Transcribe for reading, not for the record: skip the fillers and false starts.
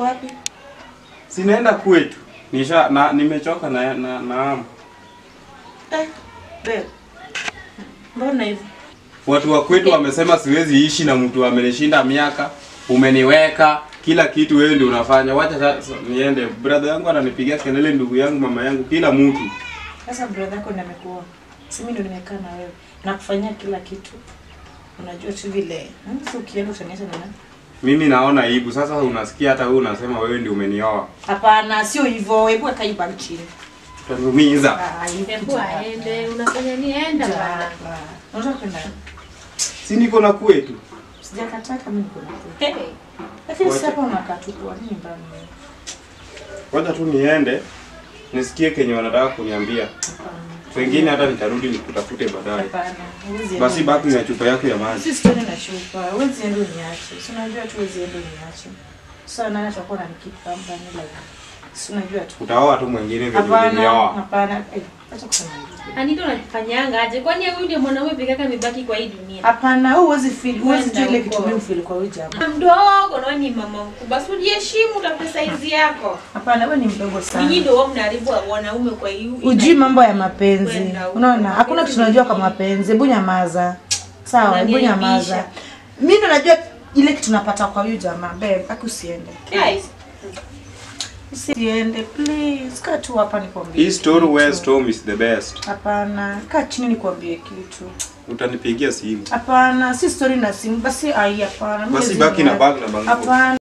Wapi? Sinaenda kwetu. Nisha na nimechoka na na Babe. Mbona hivyo? Watu wa kwetu wamesema siwezi ishi na mtu amenishinda miaka, umeniweka kila kitu wewe ndio unafanya. Wacha niende. Brother yangu ananipigia kelele, ndugu yangu, mama yangu, kila mtu. Sasa brother yako ndiye amekuoa. Si mimi ndio nimekaa na wewe na kufanyia kila kitu. Unajua tu vile. Sasa ukienda utaniacha na nani? Mimi naona aibu. Sasa unasikia hata wewe unasema wewe ndio umenioa. Hapana, sio hivyo. Hebu weka hii bag chini. Utaniumiza. Hebu aende. Unafanya nini? Enda bana. Unataka kwenda? Si niko na kwetu. Sijakataa kama niko na kwetu. Hey. Lakini sasa hapa unakaa tu kwa nini bana? Wacha tu niende nisikie kenye wanataka kuniambia. Pengine hata nitarudi nikutafute baadaye. Hapana. Basi baki na chupa yako ya maji. Sisi tuende na chupa. Huwezi enda uniache. Si unajua tu huwezi enda uniache. Sasa nani atakuwa ananikeep company like? Si unajua tu. Utaoa tu mwingine vile ulinioa. Hapana. Acha kusema hivyo. Anita unafanyanga aje? Kwani huyu ndiye mwanaume pekee yake amebaki kwa hii dunia? Hapana, wewe huwezi feel, huwezi jua ile kitu mimi feel kwa huyu jamaa. Mdogo na ni mama mkubwa. Si ujiheshimu utafute size yako. Hapana, wewe ni mdogo sana. Ninyi ndio mnaharibu wanaume kwa hiyo. Ujui mambo ya mapenzi. Unaona, hakuna kitu tunajua kwa mapenzi. Hebu nyamaza. Sawa, hebu nyamaza. Mimi ndo najua ile kitu napata kwa huyu jamaa. Babe, akusiende. Guys, usiende please. Kaa tu hapa nikwambie. Hii story where storm is the best. Hapana, kaa chini nikwambie kitu. Utanipigia simu. Hapana, si story na simu. Basi ai hapana. Basi baki na bag na bango. Hapana.